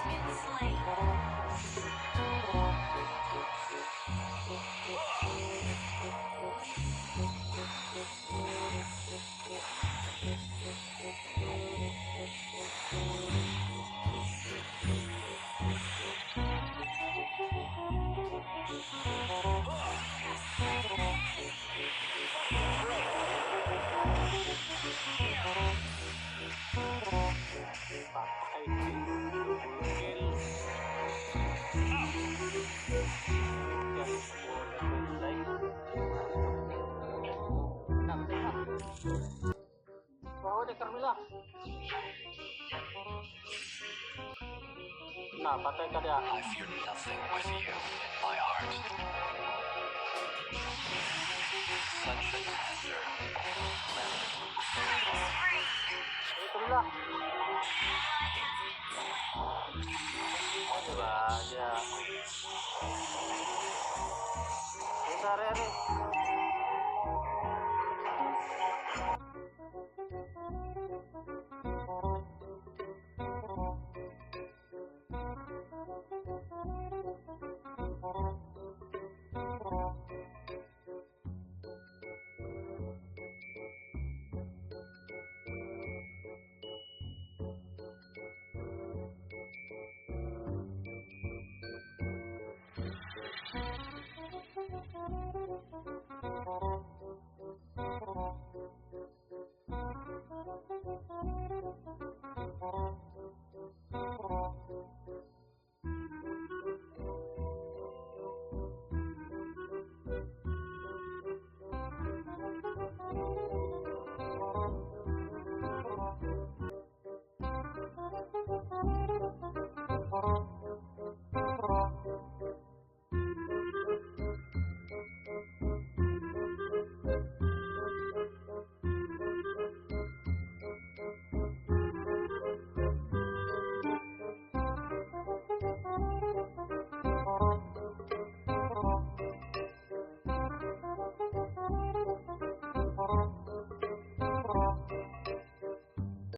Been slain. Has slain an enemy. Kill. Patay. Double kill. Yan. Like. Na, patay na. Bawa ni Carmilla. Na, patay ka diya. I fear nothing with you in my heart. Such a tender limb. Killing spree. Ay, Carmilla. Ally has been slain. Oh, diba? Diya. Ay, sorry, ano eh.